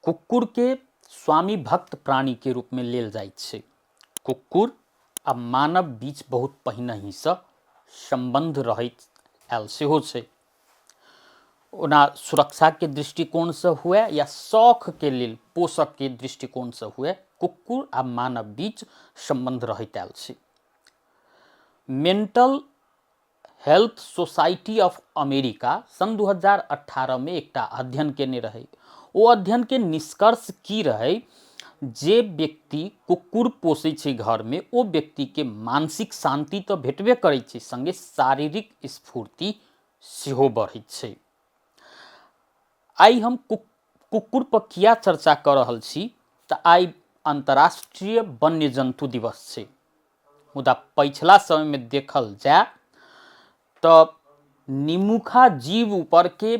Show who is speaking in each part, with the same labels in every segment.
Speaker 1: कुकुरके स्वामी भक्त प्राणीके रूपमे लेल जाइत छै। कुकुर आ मानव बीच बहुत पहिनहिसँ सम्बन्ध रहैत आयल सेहो छै। ओना सुरक्षाके दृष्टिकोणसँ हुए या शौखके लेल पोषकके दृष्टिकोणसँ हुए, कुकुर आ मानव बीच सम्बन्ध रहैत आयल छै। Mental health society of America सन् 2018 मे एकटा अध्ययन केने रहै। ओ अध्ययनके निष्कर्ष की रहै? जे व्यक्ति कुकुर पोसै छै घरमे, ओ व्यक्तिके मानसिक शान्ति तऽ भेटबे करै छै, सङ्गे शारीरिक स्फूर्ति सेहो बढ़ैत छै। आइ हम कुकुर पर किया चर्चा कऽ रहल छी? तऽ आइ अन्तर्राष्ट्रीय वन्य जन्तु दिवस छै। मुदा पछिला समयमे देखल जाय तऽ निमुखा जीव ऊपरके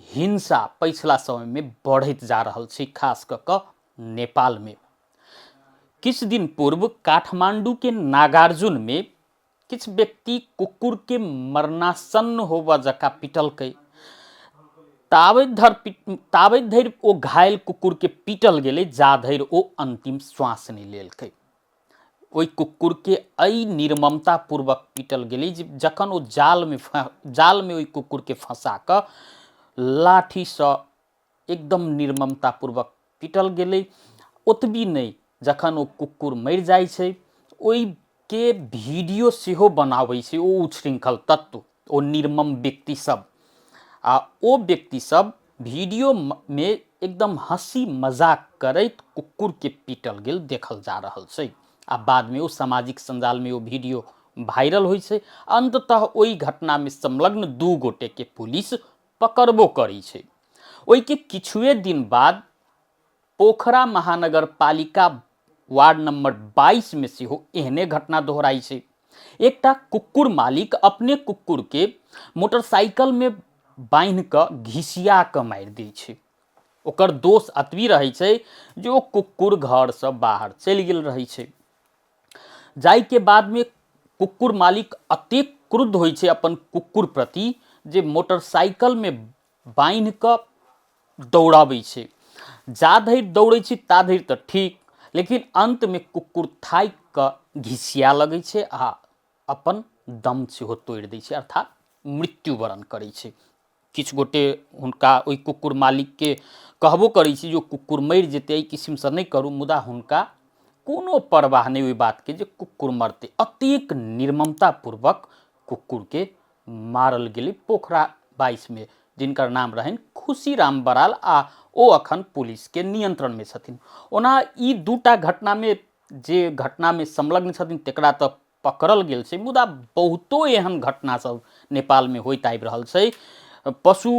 Speaker 1: हिंसा पछिला समयमे बढ़ैत जा रहल छै, खास कऽ कऽ नेपालमे। किछु दिन पूर्व काठमाण्डूके नागार्जुनमे किछु व्यक्ति कुकुरके मरणासन्न होबऽ जकाँ पिटलकै। ताबत धरि ओ घायल कुकुरके पीटल गेलै, जा धरि ओ अन्तिम श्वास नहि लेलकै। ओहि कुकुरके एहि निर्ममतापूर्वक पीटल गेलै जे जखन ओ जालमे ओहि कुकुरके फँसा कऽ लाठीसँ एकदम निर्ममतापूर्वक पीटल गेलै। ओतबी नहि, जखन ओ कुकुर मरि जाइ छै, ओहिके वीडियो सेहो बनाबै छै ओ उच्छृंखल तत्व, ओ निर्मम व्यक्तिसभ। आ ओ व्यक्तिसभ वीडियोमे एकदम हँसी मजाक करैत कुकुरके पीटल गेल देखल जा रहल छै। आ बादमे ओ सामाजिक सञ्जालमे ओ वीडियो वायरल होइ छै। अन्ततः ओहि घटनामे संलग्न दू गोटेके पुलिस पकड़बो करै छै। ओहिके किछुए दिन बाद पोखरा महानगरपालिका वार्ड नंबर 22 में सेहो एहने घटना दोहराइ छै। एकटा कुकुर मालिक अपने कुकुर के मोटरसाइकिल में बान्हि कऽ घिसिया कऽ मारि दै छै। ओकर दोष अतबी रहै छै जे ओ कुकुर घरसँ बाहर चलि गेल रहै छै। जाहिके बादमे कुकुर मालिक अतेक क्रुद्ध होइ छै अपन कुकुर प्रति जे मोटरसाइकिलमे बान्हि कऽ दौड़ाबै छै। जा धरि दौड़ै छै ता धरि तऽ ठीक, लेकिन अन्तमे कुकुर थाकि कऽ घिसिया लगै छै आ अपन दम सेहो तोड़ि दै छै, अर्थात मृत्युवरण करै छै। किछु गोटे हुनका, ओहि कुकुर मालिकके कहबो करै छै जे ओ कुकुर मरि जेतै, एहि किसिमसँ नहि करू। मुदा हुनका कोनो परवाह नहि ओहि बातके जे कुकुर मरतै। अतेक निर्ममतापूर्वक कुकुरके मारल गेलै पोखरा 22मे, जिनकर नाम रहनि खुशीराम बराल, आ ओ अखन पुलिसके नियंत्रणमे छथिन। ओना ई दूटा घटनामे जे घटनामे संलग्न छथिन तकरा तऽ पकड़ल गेल छै, मुदा बहुतो एहन घटना सब नेपालमे होइत आबि रहल छै। पशु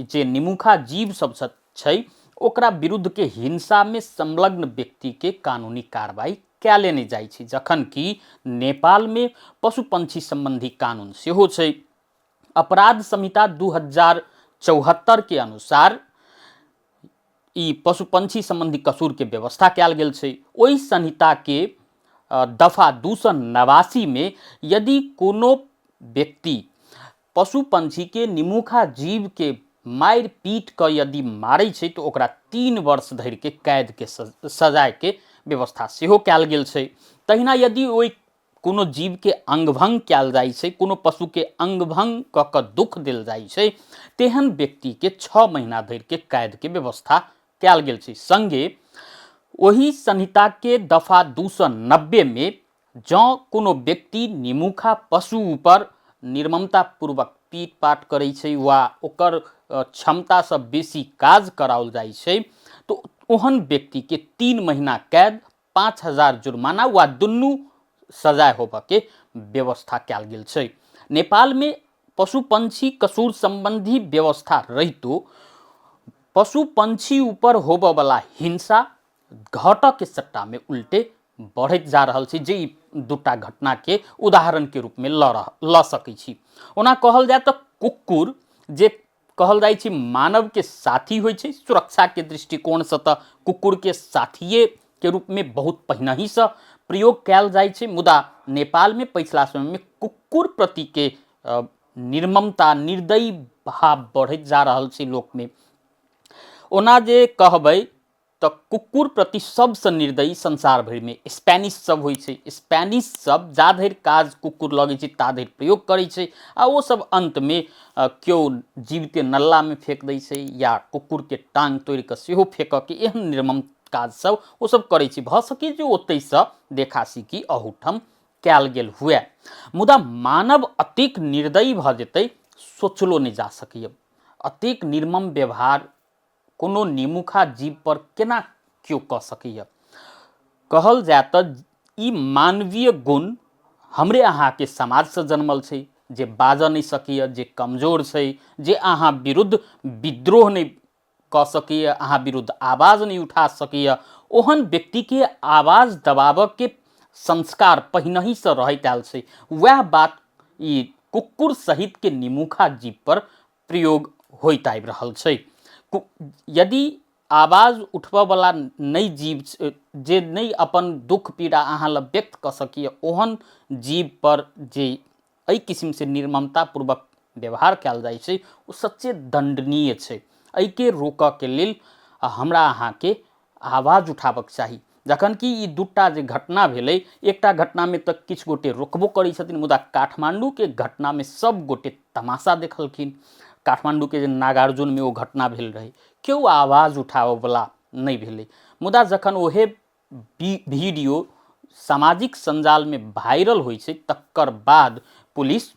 Speaker 1: जे निमुखा जीव सब छै, ओकरा विरुद्धके हिंसामे संलग्न व्यक्तिके कानूनी कार्रवाई कएले नहि जाइ छै, जखन कि नेपालमे पशु पंछी सम्बन्धी कानून सेहो छै। अपराध संहिता 2074 के अनुसार ई पशु पंछी सम्बन्धी कसूरके व्यवस्था कयल गेल छै। ओहि संहिताके दफा 289मे यदि कोनो व्यक्ति पशु पंछीके, निमुखा जीवके मारि पीट कऽ यदि मारै छै, तऽ ओकरा 3 वर्ष धरिके कैदके सजायके व्यवस्था सेहो कयल गेल छै। तहिना यदि ओहि कोनो जीवके अङ्गभङ्ग कयल जाइ छै, कोनो पशुके अङ्गभङ्ग कऽ कऽ दुःख देल जाइ छै, तेहन व्यक्तिके 6 महीना धरिके कैदके व्यवस्था कयल गेल छै। सङ्गे ओहि संहिताके दफा 290मे जँ कोनो व्यक्ति निमुखा पशु ऊपर निर्ममतापूर्वक पीट पाट करै छै वा ओकर क्षमतासँ बेसी काज कराओल जाइ छै, तऽ ओहन व्यक्तिके 3 महीना कैद, 5000 जुर्माना वा दुनू सजाय होबऽके व्यवस्था कयल गेल छै। नेपालमे पशु पंछी कसूर सम्बन्धी व्यवस्था रहितो पशु पंछी ऊपर होबऽवला हिंसा घटऽके सट्टामे उल्टे बढ़ैत जा रहल छै, जे ई दूटा घटनाके उदाहरणके रूपमे लऽ सकै छी। ओना कहल जाय तऽ कुकुर जे कहल जाइ छै मानवके साथी होइ छै, सुरक्षाके दृष्टिकोणसँ तऽ कुकुरके साथिएके रूपमे बहुत पहिनहिसँ प्रयोग कयल जाइ छै। मुदा नेपालमे पछिला समयमे कुकुर प्रतिके निर्ममता, निर्दयी भाव बढ़ैत जा रहल छै लोकमे। ओना जे कहबै तऽ कुकुर प्रति सबसँ निर्दयी संसार भरिमे स्पेनिश सब होइ छै। स्पेनिश सब जा धरि काज कुकुर लगै छै ता धरि प्रयोग करै छै आ ओ सब अन्तमे केओ जीविते नल्लामे फेक दै छै या कुकुरके टाँग तोड़िकऽ सेहो फेकऽके एहन निर्मम काज सब ओ सब करै छै। भऽ सकै जे ओतहिसँ देखा सीखी अहूठाम कयल गेल हुए, मुदा मानव अतेक निर्दयी भऽ जेतै सोचलो नहि जा सकैए। अतेक निर्मम व्यवहार कोनो निमुखा जीवपर केना केओ कऽ सकैए? कहल जाय तऽ ई मानवीय गुण हमरे अहाँके समाजसँ जन्मल छै, जे बाजऽ नहि सकैए, जे कमजोर छै, जे अहाँ विरुद्ध विद्रोह नहि कऽ सकैए, अहाँ विरुद्ध आवाज नहि उठा सकैए, ओहन व्यक्तिके आवाज दबाबऽके संस्कार पहिनहिसँ रहैत आयल छै। वएह बात ई कुकुर सहितके निमुखा जीवपर प्रयोग होइत आबि रहल छै। यदि आवाज उठबऽवला नहि जीव जे नहि अपन दुःख पीड़ा अहाँ लग व्यक्त कऽ सकैए, ओहन जीवपर जे एहि किसिमसँ निर्ममतापूर्वक व्यवहार कयल जाइ छै ओ सच्चे दण्डनीय छै। एहिके रोकऽके लेल हमरा अहाँके आवाज उठाबऽके चाही। जखन कि ई दूटा जे घटना भेलै, एकटा घटनामे तऽ किछु गोटे रोकबो करै छथिन, मुदा काठमाण्डूके घटनामे सब गोटे तमाशा देखलखिन। काठमाण्डूके जे नागार्जुनमे ओ घटना भेल रहै, केओ आवाज उठाबऽवला नहि भेलै। मुदा जखन ओहे वीडियो सामाजिक सञ्जालमे वायरल होइ छै तकर बाद पुलिस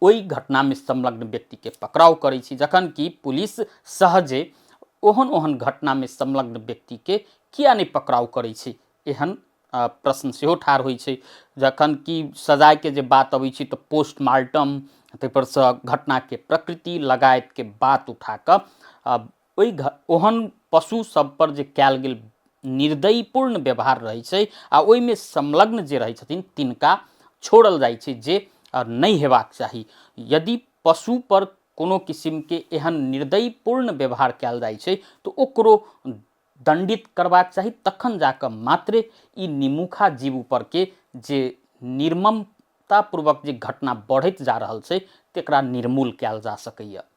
Speaker 1: ओहि घटनामे संलग्न व्यक्तिके पकड़ाव करै छै, जखन कि पुलिस सहजे ओहन ओहन घटनामे संलग्न व्यक्तिके किया नहि पकड़ाव करै छै, एहन प्रश्न सेहो ठाढ़ होइ छै। जखन कि सजायके जे बात अबै छै तऽ पोस्टमार्टम ताहिपरसँ घटनाके प्रकृति लगायतके बात उठा कऽ ओहि ओहन पशु सभपर जे कयल गेल निर्दयीपूर्ण व्यवहार रहै छै आ ओहिमे संलग्न जे रहै छथिन तिनका छोड़ल जाइ छै, जे नहि हेबाक चाही। यदि पशुपर कोनो किसिमके एहन निर्दयीपूर्ण व्यवहार कयल जाइ छै तऽ ओकरो दण्डित करबाक चाही, तखन जाकऽ मात्रे ई निमुखा जीव उपरके जे निर्ममतापूर्वक जे घटना बढ़ैत जा रहल छै तकरा निर्मूल कयल जा सकैए।